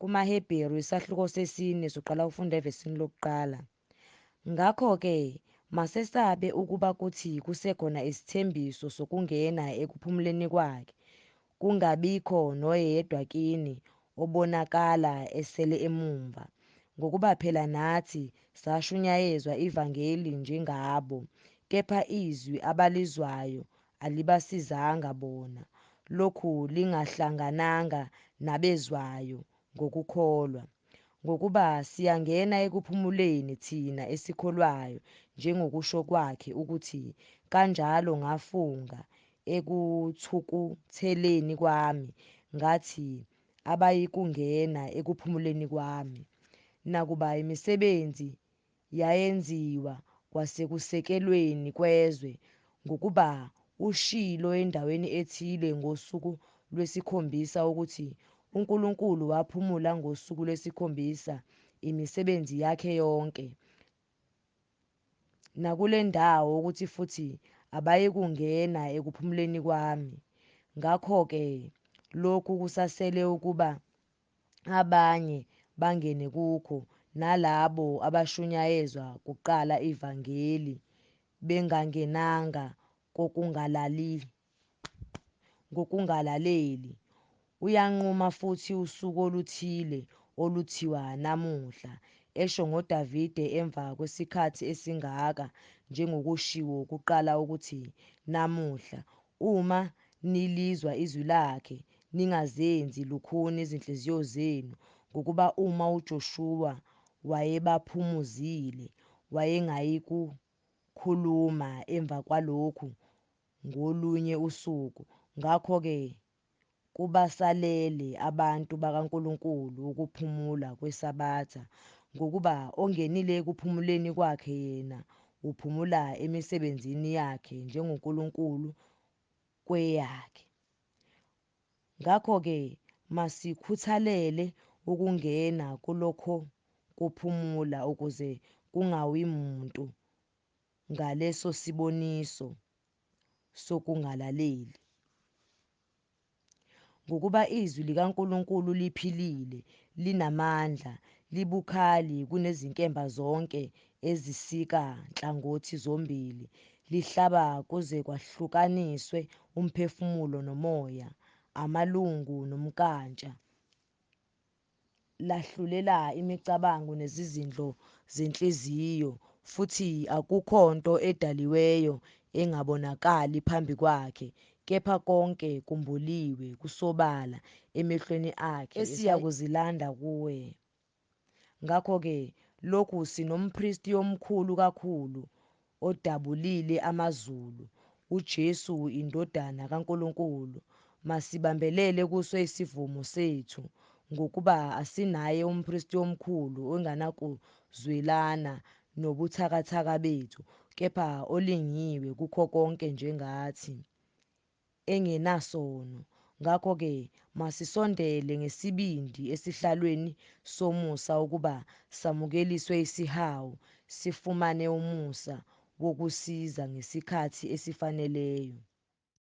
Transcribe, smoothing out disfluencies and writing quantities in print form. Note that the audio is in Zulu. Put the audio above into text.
KumaHebheru isahluko sesine soqala ukufunda evesini lokuqala. Ngakho-ke masesabe ukuba kuthi kusekhona isithembiso sokungena ekuphumuleni kwakhe, kungabikho noyedwa kini obonakala esele emumva. Ngokuba phela nathi sashunyayezwa ivangeli njengabo, kepha izwi abalizwayo alibasizanga bona, lokhu lingahlangananga nabezwayo ngokukholwa. Ngokuba siyangena ekuphumuleni thina esikholwayo, njengokusho kwakhe ukuthi, kanjalo ngafunga ekuthukutheleni kwami, ngathi abayikungena ekuphumuleni kwami. Nakuba imisebenzi yayenziwa kwasekusekelweni kwezwe, ngokuba ushilo endaweni ethile ngosuku lwesikhombisa ukuthi uNkulunkulu waphumula ngosuku lwesikhombisa imisebenzi yakhe yonke. Nakule ndawo ukuthi futhi abayikungena ekuphumuleni kwami. Ngakho-ke lokhu kusasele ukuba abanye bangene kukho, nalabo abashunyayezwa kuqala ivangeli bengangenanga ngokungalaleli. Uyanquma futhi usuku oluthile oluthiwa namuhla, esho ngoDavide emva kwesikhathi esingaka, njengokushiwo kuqala ukuthi, namuhla, uma nilizwa izwi lakhe, ningazenzi lukhuni izinhliziyo zenu, ngokuba uma uJoshuwa wayebaphumuzile, wayengayikukhuluma emva kwalokhu ngolunye usuku. Ngakho-ke kubasalele abantu bakaNkulunkulu ukuphumula kweSabatha, ngokuba ongenile ekuphumuleni kwakhe yena uphumula emisebenzini yakhe njengoNkulunkulu kweyakhe. Ngakho-ke masikhuthalele ukungena kulokho kuphumula, ukuze kungawi muntu ngaleso siboniso sokungalaleli. Ngokuba izwi likaNkulunkulu liphilile, linamandla, libukhali kunezinkemba zonke ezisika nhlangothi zombili, lihlaba kuze kwahlukaniswe umphefumulo nomoya, amalungu nomnkantsha, lahlulela imicabango nezizindlo zenhliziyo, futhi akukho nto edaliweyo engabonakali phambi kwakhe, kepha konke kumbuliwe kusobala emehlweni akhe esiyakuzilanda kuye. Ngakho-ke lokhu sinompristi omkhulu kakhulu odabulile amazulu, uJesu iNdodana kaNkulunkulu, masibambelele kuso isivumo sethu, ngokuba asinaye umpristi omkhulu ongenakuzwelana nobuthakathaka bethu, kepha olingiwe kukho konke njengathi, engenasono. Ngakho-ke masisondele ngesibindi esihlalweni somusa ukuba samukeliswe isihawu, sifumane umusa wokusiza ngesikhathi esifaneleyo.